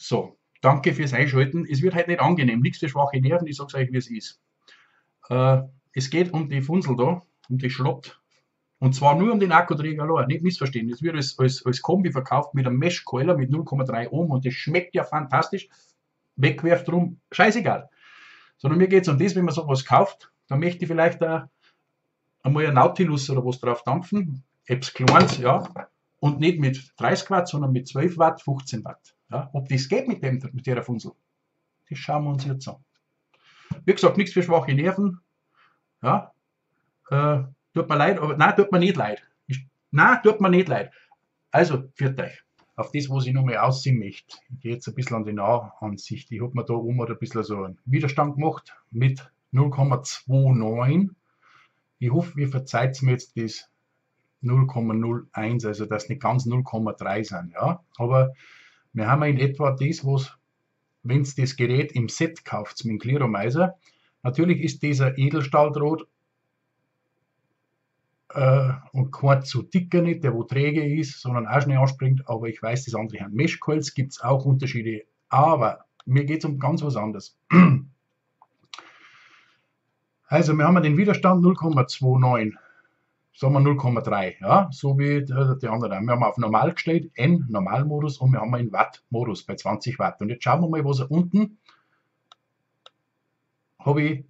So, danke fürs Einschalten. Es wird halt nicht angenehm, nichts für schwache Nerven, ich sag's euch, wie es ist. Es geht um die Funsel da, um die Schrott. Und zwar nur um den Akkuträger allein, nicht missverstehen. Das wird als Kombi verkauft mit einem Mesh-Coiler mit 0,3 Ohm und das schmeckt ja fantastisch. Wegwerft drum, scheißegal. Sondern mir geht's um das, wenn man sowas kauft, dann möchte ich vielleicht auch einmal ein Nautilus oder was drauf dampfen, etwas Kleines, ja, und nicht mit 30 Watt, sondern mit 12 Watt, 15 Watt. Ja, ob das geht mit der Funsel, das schauen wir uns jetzt an. Wie gesagt, nichts für schwache Nerven. Ja, tut mir leid, aber nein, tut mir nicht leid. Nein, tut mir nicht leid. Also, führt euch. Auf das, was ich noch mal aussehen möchte. Ich gehe jetzt ein bisschen an die Nahansicht. Ich hab mir da oben ein bisschen so einen Widerstand gemacht mit 0,29. Ich hoffe, ihr verzeiht mir jetzt das 0,01, also dass nicht ganz 0,3 sind. Ja? Aber wir haben in etwa das, was, wenn's das Gerät im Set kauft, mit dem Clearomizer. Natürlich ist dieser Edelstahldraht und kein zu dicker nicht, der wo träge ist, sondern auch schnell anspringt, aber ich weiß, das andere haben Mesh-Coils, gibt's auch Unterschiede, aber mir geht's um ganz was anderes. Also wir haben den Widerstand 0,29, sagen wir 0,3, ja, so wie die anderen. Wir haben auf normal gestellt, N, Normalmodus, und wir haben in Watt-Modus bei 20 Watt. Und jetzt schauen wir mal, was er unten habe ich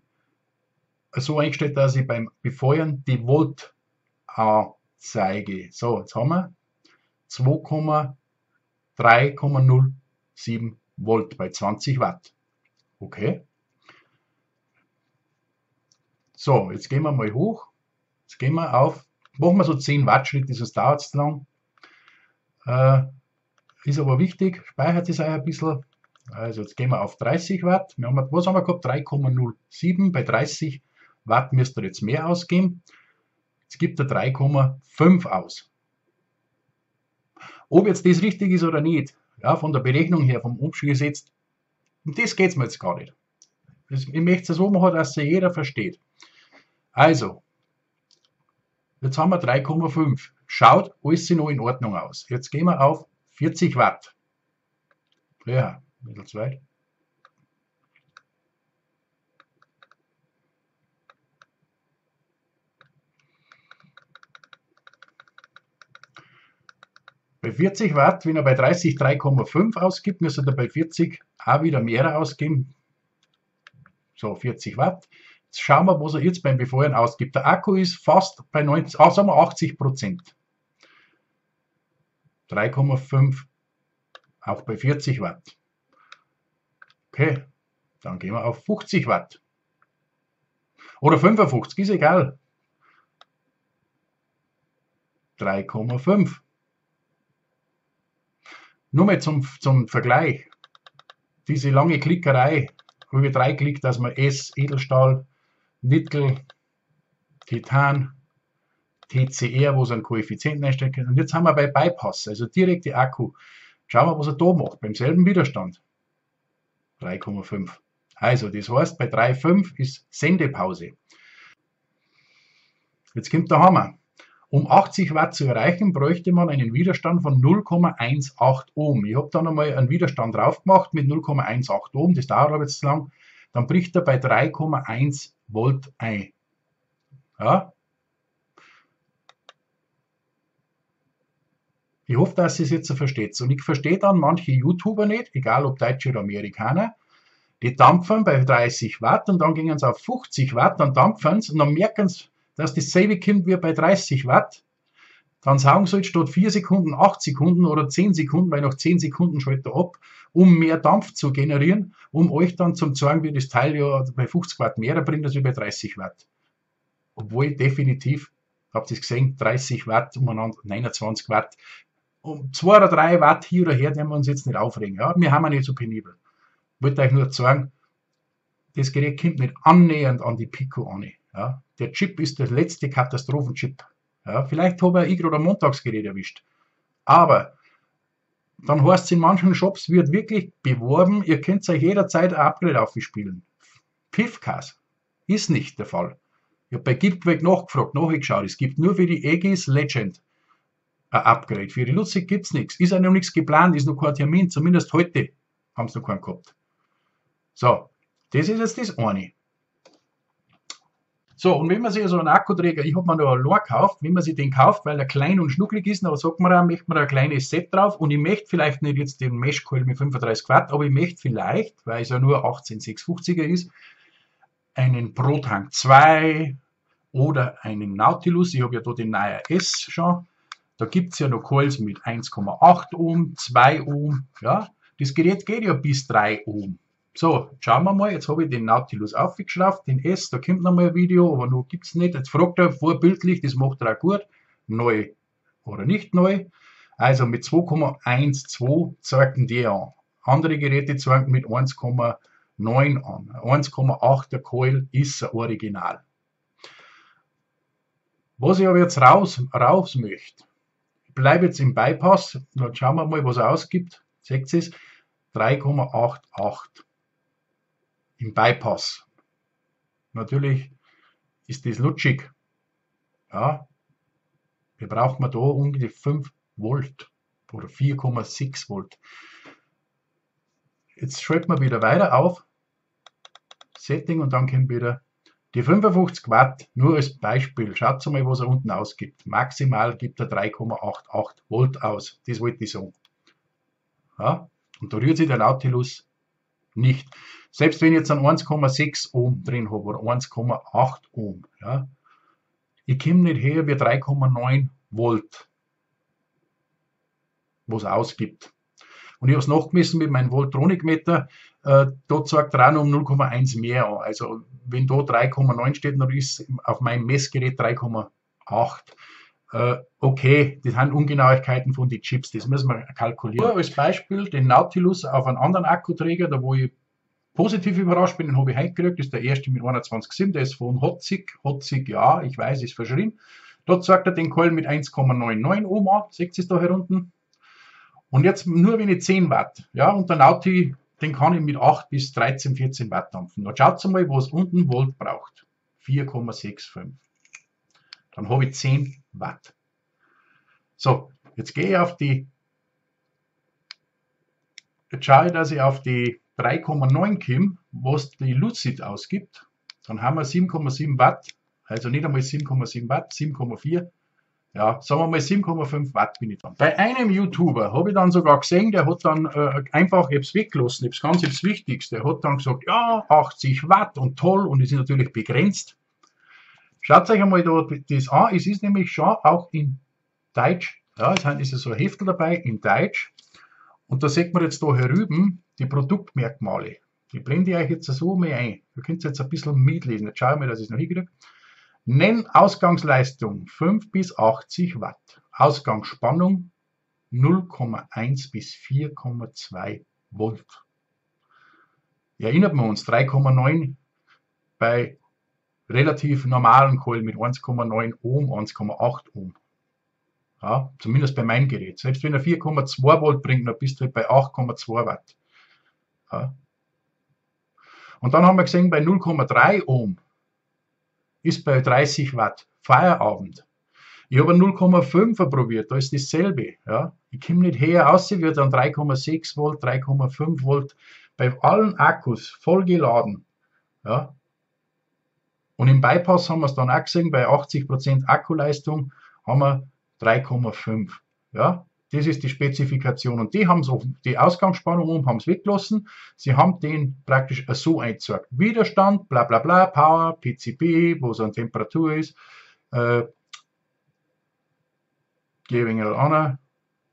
so eingestellt, dass ich beim Befeuern die Volt anzeige. So, jetzt haben wir zwei Komma drei Komma null sieben Volt bei 20 Watt. Okay. So, jetzt gehen wir mal hoch. Jetzt gehen wir auf, machen wir so 10 Watt Schritte, sonst dauert's zu lang. Ist aber wichtig, speichert es auch ein bisschen. Also jetzt gehen wir auf 30 Watt. Wir haben, was haben wir gehabt? 3,07. Bei 30 Watt müsst ihr jetzt mehr ausgeben. Jetzt gibt er 3,5 aus. Ob jetzt das richtig ist oder nicht, ja, von der Berechnung her, vom Umgesetzt, um das geht's mir jetzt gar nicht. Ich möchte es so machen, dass es jeder versteht. Also, jetzt haben wir 3,5. Schaut, alles sieht noch in Ordnung aus. Jetzt gehen wir auf 40 Watt. Ja, ein bisschen zu weit. Bei 40 Watt, wenn er bei 30 3,5 ausgibt, müsste er bei 40 auch wieder mehr ausgeben. So, 40 Watt. Jetzt schauen wir, was er jetzt beim Befeuern ausgibt. Der Akku ist fast bei 90, sagen wir 80%. 3,5, auch bei 40 Watt. Okay, dann gehen wir auf 50 Watt. Oder 55, ist egal. 3,5. Nur mal zum Vergleich. Diese lange Klickerei, wo wir 3 klickt, dass man S, Edelstahl, Nickel, Titan, TCR, wo es einen Koeffizienten einstellen kann. Und jetzt haben wir bei Bypass, also direkte Akku. Schauen wir, was er da macht, beim selben Widerstand. 3,5. Also, das heißt, bei 3,5 ist Sendepause. Jetzt kommt der Hammer. Um 80 Watt zu erreichen, bräuchte man einen Widerstand von 0,18 Ohm. Ich hab da nochmal einen Widerstand drauf gemacht mit 0,18 Ohm, das dauert aber jetzt zu lang. Dann bricht er bei 3,1 Volt ein. Ja. Ich hoffe, dass ihr es jetzt so versteht. Und ich verstehe dann manche YouTuber nicht, egal ob Deutsche oder Amerikaner, die dampfen bei 30 Watt und dann gehen sie auf 50 Watt, dann dampfen sie und dann merken sie, dass dasselbe kommt wie bei 30 Watt. Dann sagen sie jetzt statt 4 Sekunden, 8 Sekunden oder 10 Sekunden, weil nach 10 Sekunden schaltet er ab, um mehr Dampf zu generieren, um euch dann zum zeigen, wie das Teil ja bei 50 Watt mehr bringt als bei 30 Watt. Obwohl definitiv, habt ihr es gesehen, 30 Watt umeinander, 29 Watt. Um 2 oder 3 Watt hier oder her, werden wir uns jetzt nicht aufregen. Ja? Wir haben ja nicht so penibel. Ich wollte euch nur zeigen, das Gerät kommt nicht annähernd an die Piko an. Ja? Der Chip ist der letzte Katastrophenchip. Ja? Vielleicht habe ich gerade ein Montagsgerät erwischt. Aber dann heißt es, in manchen Shops wird wirklich beworben, ihr könnt euch jederzeit ein Upgrade aufspielen. Piffkas ist nicht der Fall. Ich hab bei Gibquake nachgefragt, nachgeschaut. Es gibt nur für die Aegis Legend ein Upgrade. Für die Lucic gibt's nichts. Ist auch noch nichts geplant, ist noch kein Termin, zumindest heute. Haben sie noch keinen gehabt. So, das ist jetzt das eine. So, und wenn man sich so einen Akkuträger, ich hab mir noch einen gekauft, wenn man sich den kauft, weil er klein und schnucklig ist, aber sagt man auch, möchte man ein kleines Set drauf und ich möchte vielleicht nicht jetzt den Mesh-Coil mit 35 Watt, aber ich möchte vielleicht, weil es ja nur 18650er ist, einen ProTank 2 oder einen Nautilus, ich hab ja da den Nair S schon, da gibt's ja noch Coils mit 1,8 Ohm, 2 Ohm, ja, das Gerät geht ja bis 3 Ohm. So, schauen wir mal, jetzt habe ich den Nautilus aufgeschraubt, den S, da kommt noch mal ein Video, aber noch gibt's nicht. Jetzt fragt er vorbildlich, das macht er auch gut, neu oder nicht neu. Also mit 2,12 zeigt die an. Andere Geräte zeigen mit 1,9 an. 1,8 der Coil ist ein Original. Was ich aber jetzt raus möchte, ich bleibe jetzt im Bypass, dann schauen wir mal, was er ausgibt. Seht ihr es? 3,88. Im Bypass. Natürlich ist das lutschig. Ja, wir brauchen da ungefähr 5 Volt oder 4,6 Volt. Jetzt schalten wir wieder weiter auf Setting und dann kommt wieder die 55 Watt, nur als Beispiel. Schaut mal, was er unten ausgibt. Maximal gibt er 3,88 Volt aus. Das wollte ich sagen. Ja, und da rührt sich der Nautilus nicht. Selbst wenn ich jetzt einen 1,6 Ohm drin habe oder 1,8 Ohm, ja, ich komme nicht her wie 3,9 Volt, was ausgibt. Und ich habe es nachgemessen mit meinem Voltronikmeter, da zeigt er auch noch um 0,1 mehr an. Also wenn da 3,9 steht, dann ist auf meinem Messgerät 3,8. Okay, das sind Ungenauigkeiten von den Chips, das müssen wir kalkulieren. Nur als Beispiel den Nautilus auf einen anderen Akkuträger, da wo ich positiv überrascht bin, den habe ich heute gekriegt, das ist der erste mit 21,7, der ist von Hotzig, Hotzig, ja, ich weiß, ist verschrien. Dort zeigt er den Coil mit 1,99 Ohm an, seht ihr es da hier unten. Und jetzt nur wenn ich 10 Watt, ja, und der Nauti, den kann ich mit 8 bis 13, 14 Watt dampfen. Dann schaut mal, was unten Volt braucht. 4,65. Dann habe ich 10 Watt. So, jetzt gehe ich auf die, jetzt schaue ich, dass ich auf die 3,9 komme, was die Lucid ausgibt. Dann haben wir 7,7 Watt, also nicht einmal 7,7 Watt, 7,4. Ja, sagen wir mal 7,5 Watt bin ich dann. Bei einem YouTuber habe ich dann sogar gesehen, der hat dann einfach etwas weggelassen, etwas ganz etwas Wichtiges. Der hat dann gesagt, ja, 80 Watt und toll und ist natürlich begrenzt. Schaut euch einmal da das an, es ist nämlich schon auch in Deutsch, ja, es ist so ein Heftel dabei in Deutsch. Und da sieht man jetzt da herüben die Produktmerkmale. Die blende ich euch jetzt so mal ein. Da könnt ihr jetzt ein bisschen mitlesen. Jetzt schaue ich mal, dass ich es noch hinkriege. Nenn-Ausgangsleistung 5 bis 80 Watt. Ausgangsspannung 0,1 bis 4,2 Volt. Erinnert man uns, 3,9 bei relativ normalen Coil mit 1,9 Ohm, 1,8 Ohm. Ja, zumindest bei meinem Gerät. Selbst wenn er 4,2 Volt bringt, dann bist du halt bei 8,2 Watt. Ja. Und dann haben wir gesehen, bei 0,3 Ohm ist bei 30 Watt Feierabend. Ich habe 0,5er probiert, da ist dasselbe. Ja. Ich komme nicht her, außer wird dann 3,6 Volt, 3,5 Volt bei allen Akkus voll geladen. Ja. Und im Bypass haben wir es dann auch gesehen, bei 80% Akkuleistung haben wir 3,5. Ja. Das ist die Spezifikation. Und die haben so die Ausgangsspannung um, haben es weggelassen. Sie haben den praktisch so eingezeigt. Widerstand, bla bla bla, Power, PCB, wo so eine Temperatur ist. Gebe ich an,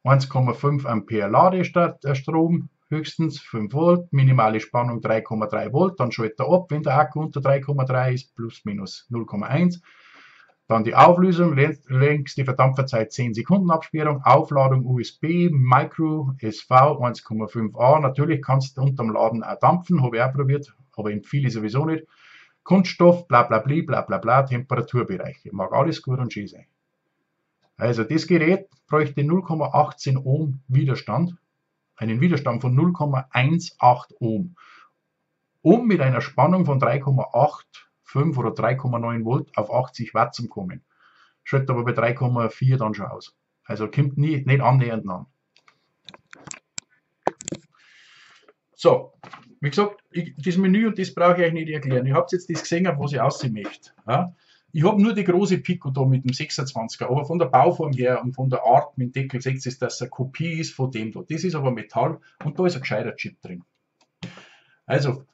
1,5 Ampere Ladestrom, höchstens 5 Volt, minimale Spannung 3,3 Volt, dann schaltet er ab, wenn der Akku unter 3,3 ist, plus minus 0,1. Dann die Auflösung, längste Verdampferzeit 10 Sekunden Absperrung, Aufladung USB, Micro, SV 1,5A. Natürlich kannst du unterm Laden auch dampfen, habe ich auch probiert, aber empfehle ich sowieso nicht. Kunststoff, bla bla bla bla bla bla, Temperaturbereiche. Mag alles gut und schön sein. Also das Gerät bräuchte 0,18 Ohm Widerstand, einen Widerstand von 0,18 Ohm, um mit einer Spannung von 3,85 oder 3,9 Volt auf 80 Watt zu kommen. Schaltet aber bei 3,4 dann schon aus. Also kommt nie, nicht annähernd an. So, wie gesagt, das Menü und das brauche ich euch nicht erklären. Ihr habt jetzt das gesehen, auf was ich aussehen möchte. Ja? Ich habe nur die große Piko da mit dem 26er, aber von der Bauform her und von der Art mit dem Deckel seht ihr, dass es eine Kopie ist von dem da. Das ist aber Metall und da ist ein gescheiter Chip drin. Also,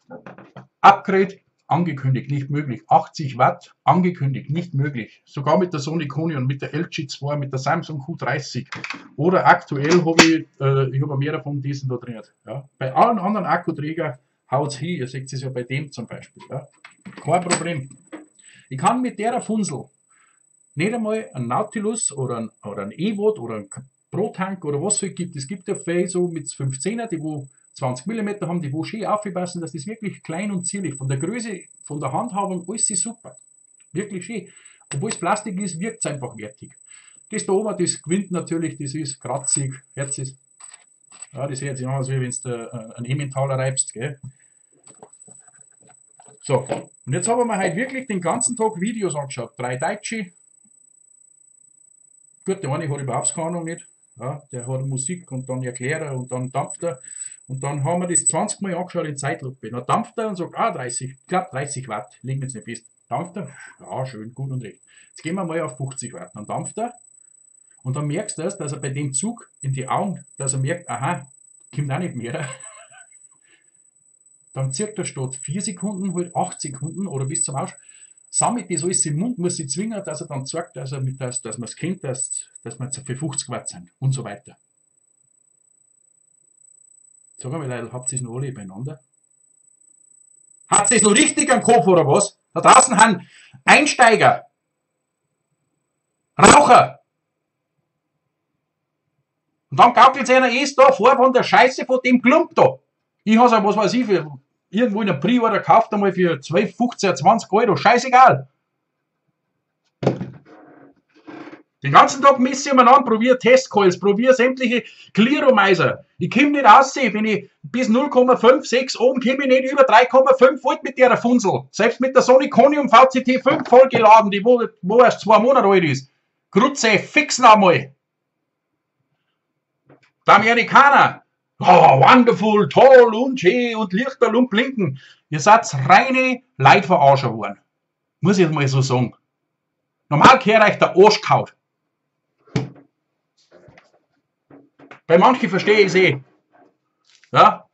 Upgrade angekündigt, nicht möglich. 80 Watt angekündigt, nicht möglich. Sogar mit der Sony Conion, mit der LG 2, mit der Samsung Q30. Oder aktuell habe ich, ich habe mehrere von diesen da drin. Ja. Bei allen anderen Akkuträgern haut's hin. Ihr seht es ja bei dem zum Beispiel. Ja. Kein Problem. Ich kann mit der Funsel nicht einmal einen Nautilus oder einen E-Watt oder einen Pro-Tank oder was es gibt. Es gibt ja viele so mit 15er, die wo 20 mm haben, die wo schön aufpassen, dass das wirklich klein und zierlich. Von der Größe, von der Handhabung, alles ist super. Wirklich schön. Obwohl es Plastik ist, wirkt es einfach wertig. Das da oben, das gewinnt natürlich, das ist kratzig. Herz ist. Ja, das hört sich an, als wenn du einen Emmentaler reibst. Gell? So, und jetzt haben wir heute wirklich den ganzen Tag Videos angeschaut. 3 Deutsche. Gut, der eine hat überhaupt keine Ahnung nicht. Ja, der hat Musik und dann Erklärer und dann dampft er. Und dann haben wir das 20 Mal angeschaut in Zeitlupe. Dann dampft er und sagt, ah, 30, ich glaub 30 Watt, legen wir jetzt nicht fest. Dampft er, ja, schön, gut und recht. Jetzt gehen wir mal auf 50 Watt. Dann dampft er und dann merkst du das, dass er bei dem Zug in die Augen, dass er merkt, aha, kommt auch nicht mehr. Dann zirkt er statt 4 Sekunden, halt 8 Sekunden oder bis zum Arsch. Sammelt das alles im Mund, muss sich zwingen, dass er dann zeigt, dass er mit das, dass man es kennt, dass wir für 50 Watt sind und so weiter. Sag einmal, Leute, habt ihr es noch alle beieinander? Habt ihr es noch richtig am Kopf oder was? Da draußen haben Einsteiger, Raucher. Und dann gaukelt sich einer erst da vor von der Scheiße von dem Klump da. Ich hab's ja, was weiß ich, für irgendwo in der Pre-Order gekauft, einmal für 12, 15, 20 Euro, scheißegal. Den ganzen Tag messe ich mir an, probiere Testcoils, probiere sämtliche Clearomizer. Ich komme nicht raus, wenn ich bis 0,56 oben komme ich nicht über 3,5 Volt mit der Funsel. Selbst mit der Sony Conium VCT 5 vollgeladen, die wo erst 2 Monate alt ist. Grütze, fix noch einmal. Der Amerikaner. Oh, wonderful, toll und schön und Lichterl und Blinken. Ihr seid reine Leidverarscher geworden. Muss ich mal so sagen. Normal kehrt euch der Arsch kaut. Bei manchen verstehe ich es eh. Ja?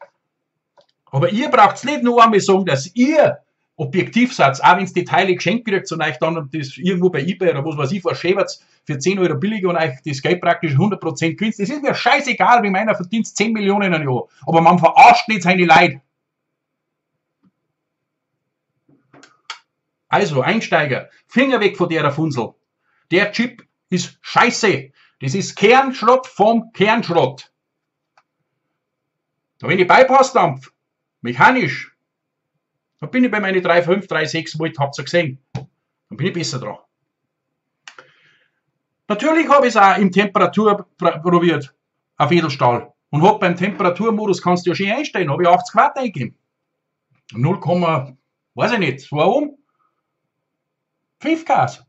Aber ihr braucht's nicht nur einmal sagen, dass ihr objektiv seid, auch wenn's die Teile geschenkt kriegt und euch dann das irgendwo bei eBay oder was weiß ich, verschäbert für 10 Euro billiger und euch das Geld praktisch 100% gewinnt. Das ist mir scheißegal, wie meiner verdient 10 Millionen im Jahr. Aber man verarscht nicht seine Leute. Also, Einsteiger, Finger weg von der Funsel. Der Chip ist scheiße. Das ist Kernschrott vom Kernschrott. Da wenn ich Bypass dampf, mechanisch, dann bin ich bei meinen 3,5, 3,6 Volt, habt ihr gesehen. Dann bin ich besser dran. Natürlich habe ich es auch im Temperatur probiert, auf Edelstahl. Und hab beim Temperaturmodus, kannst du ja schön einstellen, habe ich 80 Watt eingegeben. 0, weiß ich nicht, 2 Ohm. 5 Ks.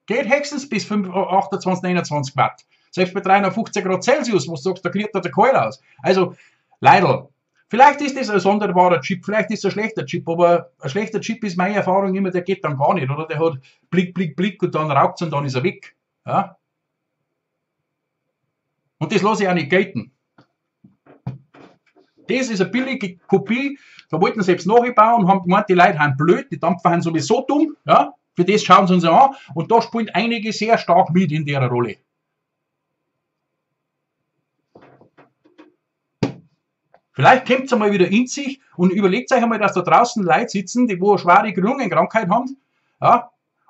Geht höchstens bis 5, 28, 29 Watt. Selbst bei 350 Grad Celsius, wo du sagst, da klärt der Keul aus. Also, leider. Vielleicht ist das ein sonderbarer Chip, vielleicht ist es ein schlechter Chip, aber ein schlechter Chip ist meine Erfahrung immer, der geht dann gar nicht, oder? Der hat Blick, Blick, Blick und dann raucht's und dann ist er weg. Ja? Und das lasse ich auch nicht gelten. Das ist eine billige Kopie, da wollten sie selbst nachbauen, haben gemeint, die Leute sind blöd, die Dampfer sind sowieso dumm, ja? Für das schauen sie uns an und da spielen einige sehr stark mit in der Rolle. Vielleicht kommt es einmal wieder in sich und überlegt euch einmal, dass da draußen Leute sitzen, die wo eine schwere Lungenkrankheit haben, ja,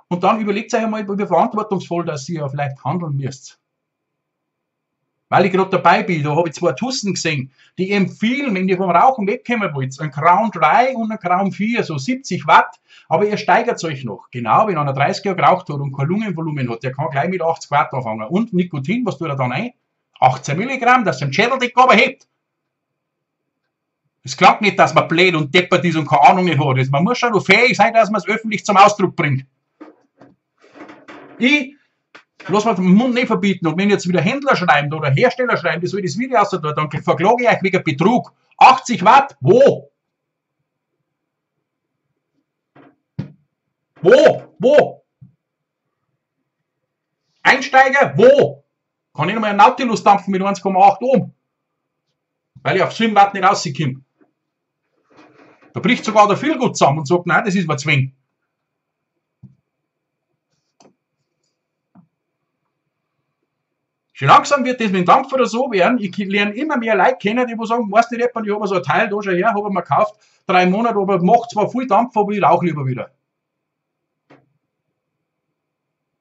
und dann überlegt euch einmal, wie verantwortungsvoll, dass ihr ja vielleicht handeln müsst. Weil ich gerade dabei bin, da habe ich 2 Tussen gesehen, die empfehlen, wenn ihr vom Rauchen wegkommen wollt, einen Crown 3 und einen Crown 4, so 70 Watt, aber ihr steigert euch noch. Genau, wenn einer 30 Jahre geraucht hat und kein Lungenvolumen hat, der kann gleich mit 80 Watt anfangen. Und Nikotin, was tut er dann ein? 18 Milligramm, dass er den Schädeldeck hebt. Es klappt nicht, dass man blöd und deppert ist und keine Ahnung nicht hat. Man muss schon noch fähig sein, dass man es öffentlich zum Ausdruck bringt. Ich Lass mir den Mund nicht verbieten. Und wenn jetzt wieder Händler schreiben oder Hersteller schreiben, das soll das Video aus dann verklage ich euch wegen Betrug. 80 Watt? Wo? Wo? Wo? Einsteiger? Wo? Kann ich noch mal einen Nautilus dampfen mit 1,8 Ohm? Weil ich auf 7 Watt nicht rauskomme. Da bricht sogar der Feelgood zusammen und sagt, nein, das ist mir zu wenig. Schon langsam wird das mit dem Dampfer oder so werden. Ich lerne immer mehr Leute kennen, die wo sagen, weißt du nicht, ich habe so ein Teil da schon her, habe ich mir gekauft, 3 Monate, aber macht zwar viel Dampf, aber ich rauche lieber wieder.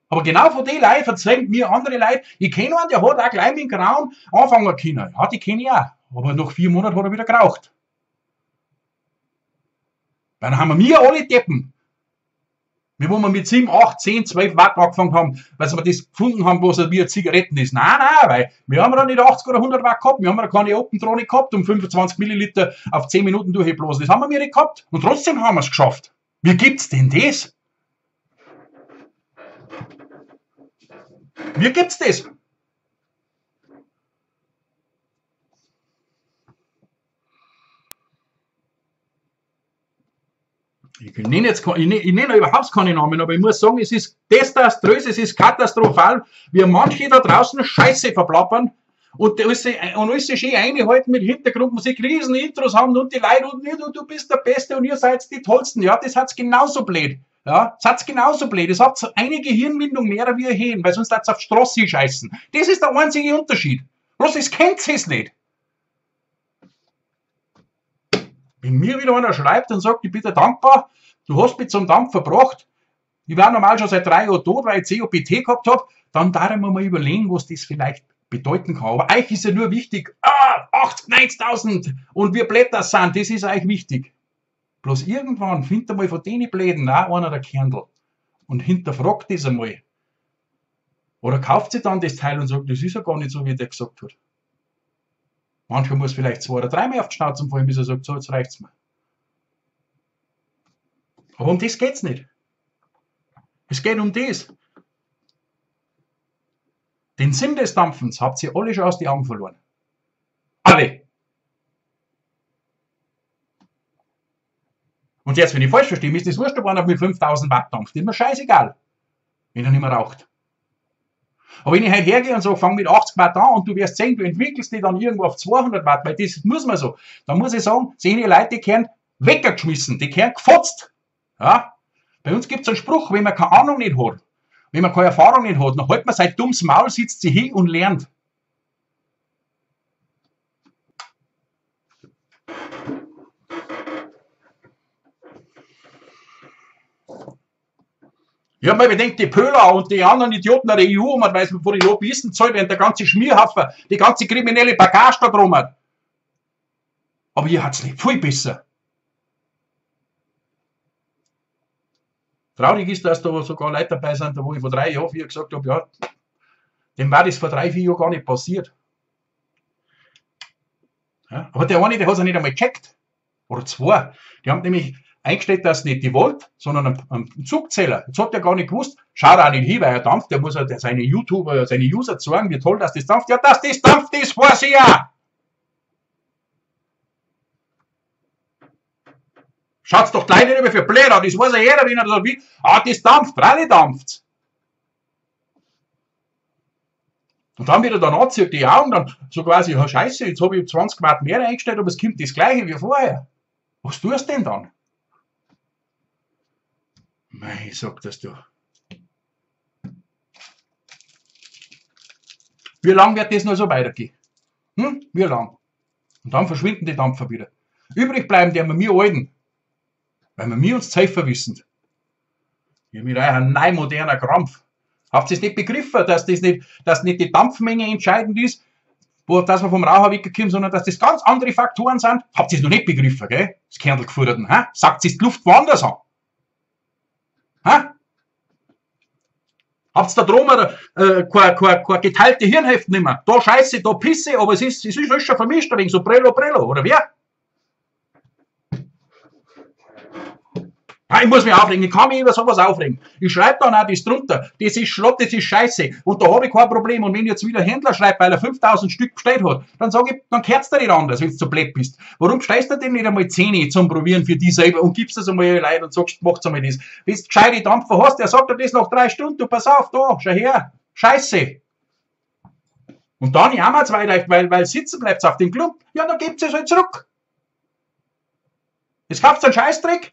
Aber genau von den Leuten verzeihen mir andere Leute, ich kenne einen, der hat auch gleich mit dem Grauen anfangen können. Ja, die kenne ich auch. Aber nach 4 Monaten hat er wieder geraucht. Dann haben wir alle Deppen. Wir, wo wir mit 7, 8, 10, 12 Watt angefangen haben, weil wir das gefunden haben, was wie Zigaretten ist. Nein, nein, weil wir haben da nicht 80 oder 100 Watt gehabt, wir haben da keine Opentronic gehabt, um 25 Milliliter auf 10 Minuten durchgeblasen. Das haben wir nicht gehabt. Und trotzdem haben wir es geschafft. Wie gibt's denn das? Wie gibt's das? Ich nenne jetzt, ich nenne überhaupt keine Namen, aber ich muss sagen, es ist desaströs, es ist katastrophal, wie manche da draußen Scheiße verplappern und alles schön einhalten mit Hintergrundmusik, riesen Intros haben und die Leute und du bist der Beste und ihr seid die Tollsten. Ja, das hat's genauso blöd. Ja, das hat's genauso blöd. Es habt eine Gehirnwindung mehr wie ein Hähn, weil sonst hat's auf die Straße scheißen. Das ist der einzige Unterschied. Bloß das kennt es nicht. Wenn mir wieder einer schreibt und sagt, ich bin dir dankbar, du hast mich zum Dampf verbracht, ich war normal schon seit 3 Jahren tot, weil ich COPT gehabt habe, dann darf ich mir mal überlegen, was das vielleicht bedeuten kann. Aber euch ist ja nur wichtig, 80, 90.000 und wir Blätter sind, das ist euch wichtig. Bloß irgendwann findet einmal von denen Bläden auch einer der Kerndl und hinterfragt das einmal. Oder kauft sich dann das Teil und sagt, das ist ja gar nicht so, wie der gesagt hat. Manchmal muss vielleicht 2 oder 3 Mal auf die Schnauze fallen, bis er sagt, so, jetzt reicht's mir. Aber um das geht's nicht. Es geht um das. Den Sinn des Dampfens habt ihr alle schon aus den Augen verloren. Alle! Und jetzt, wenn ich falsch verstehe, mir ist das wurscht, ob einer mit 5000 Watt dampft. Ist mir scheißegal, wenn er nicht mehr raucht. Aber wenn ich heute hergehe und sage, fang mit 80 Watt an und du wirst sehen, du entwickelst dich dann irgendwo auf 200 Watt, weil das muss man so. Dann muss ich sagen, sehen die Leute, die kehren weggeschmissen, die kehren gefotzt. Ja? Bei uns gibt es einen Spruch, wenn man keine Ahnung nicht hat, wenn man keine Erfahrung nicht hat, dann hält man sein dummes Maul, sitzt sich hin und lernt. Ich hab mir bedenkt, die Pöhler und die anderen Idioten der EU, man weiß, wo die Lobbyisten zahlt, während der ganze Schmierhaufen, die ganze kriminelle Bagage da drum hat. Aber ihr hat's nicht viel besser. Traurig ist, dass da sogar Leute dabei sind, wo ich vor 3 Jahren, 4 gesagt habe, ja, dem war das vor 3, 4 Jahren gar nicht passiert. Ja, aber der eine, der hat's ja nicht einmal gecheckt. Oder 2. Die haben nämlich eingestellt, dass nicht die Volt, sondern ein Zugzähler. Jetzt hat der gar nicht gewusst, schaut auch nicht hin, weil er dampft, der muss ja seine YouTuber, seine User zeigen, wie toll, dass das dampft. Ja, dass das dampft, das weiß ich ja! Schaut's doch gleich nicht mehr für blöd an, das weiß ja jeder, wenn er da will. Ah, das dampft, freilich dampft's. Und dann wieder danach zieht die Augen, dann so quasi, ja, scheiße, jetzt habe ich 20 Watt mehr eingestellt, aber es kommt das Gleiche wie vorher. Was tust du denn dann? Mei, sag das du. Wie lang wird das noch so weitergehen? Hm? Wie lang? Und dann verschwinden die Dampfer wieder. Übrig bleiben die wir Alten. Weil wir uns Zeifer wissen. Ihr mit euch ein neu moderner Krampf. Habt ihr es nicht begriffen, dass das nicht, dass nicht die Dampfmenge entscheidend ist, wo, dass wir vom Raucher wegkommen, sondern dass das ganz andere Faktoren sind? Habt ihr es noch nicht begriffen, gell? Das Kerndl gefurterten, hä? Sagt es die Luft woanders an? Hä? Habt ihr da drüben keine geteilte Hirnhälfte nicht mehr? Da Scheiße, da Pisse, aber es ist alles schon vermischt, ein wenig so Prello, Prello, oder wer? Ich muss mich aufregen, ich kann mich über sowas aufregen. Ich schreibe dann auch das drunter, das ist Schrott, das ist Scheiße. Und da habe ich kein Problem. Und wenn jetzt wieder Händler schreibt, weil er 5000 Stück bestellt hat, dann sage ich, dann kehrt's dir nicht anders, wenn du zu blöd bist. Warum bestellst du denn nicht einmal 10 zum Probieren für dich selber und gibst das einmal Leute und sagst, macht's einmal das. Wenn du gescheite Dampfer hast, der sagt dir das nach 3 Stunden, du pass auf, da, schau her, Scheiße. Und dann jammert's weiter, weil sitzen bleibt's auf dem Klump, ja, dann gebt's es halt zurück. Jetzt kauft's einen Scheißdreck.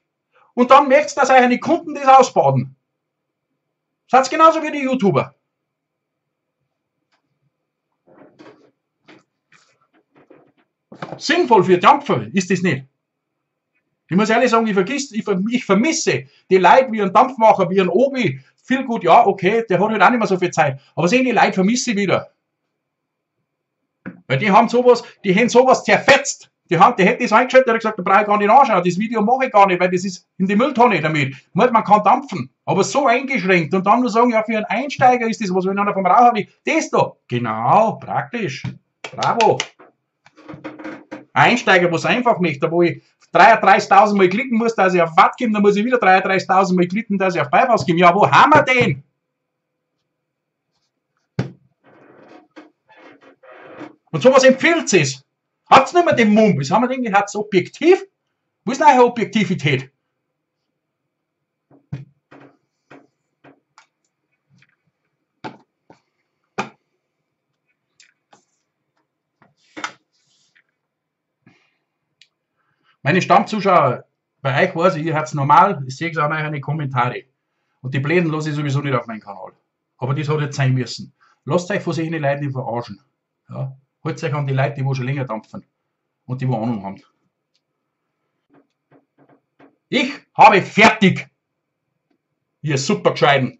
Und dann merkt's, dass eure Kunden das ausbaden. Seid genauso wie die YouTuber. Sinnvoll für Dampfer ist das nicht. Ich muss ehrlich sagen, ich vermisse die Leute wie ein Dampfmacher, wie ein Obi. Viel gut, ja, okay, der hat halt auch nicht mehr so viel Zeit. Aber sehen die Leute vermisse ich wieder. Weil die haben sowas, die haben sowas zerfetzt. Die hätte das eingeschaltet, der hat gesagt, da brauche ich gar nicht anschauen, das Video mache ich gar nicht, weil das ist in die Mülltonne damit. Man kann dampfen, aber so eingeschränkt und dann nur sagen, ja, für einen Einsteiger ist das was, wenn einer vom Raucher will, das da. Genau, praktisch. Bravo. Einsteiger, was einfach möchte, wo ich 33.000 Mal klicken muss, dass ich auf Watt komme, dann muss ich wieder 33.000 Mal klicken, dass ich auf Bypass komme. Ja, wo haben wir den? Und sowas empfiehlt es. Hat's nicht mehr den Mumm? Was haben wir denn gehabt? Hat's objektiv? Wo ist denn eure Objektivität? Meine Stammzuschauer, bei euch weiß ich, ihr habt's normal, ich sehe es auch in den Kommentare. Und die Bläden lasse ich sowieso nicht auf meinen Kanal. Aber das hat jetzt sein müssen. Lasst euch von solchen Leuten nicht verarschen. Ja? Haltet euch an die Leute, die wo schon länger dampfen und die wo Ahnung haben. Ich habe fertig, ihr super Gescheiten.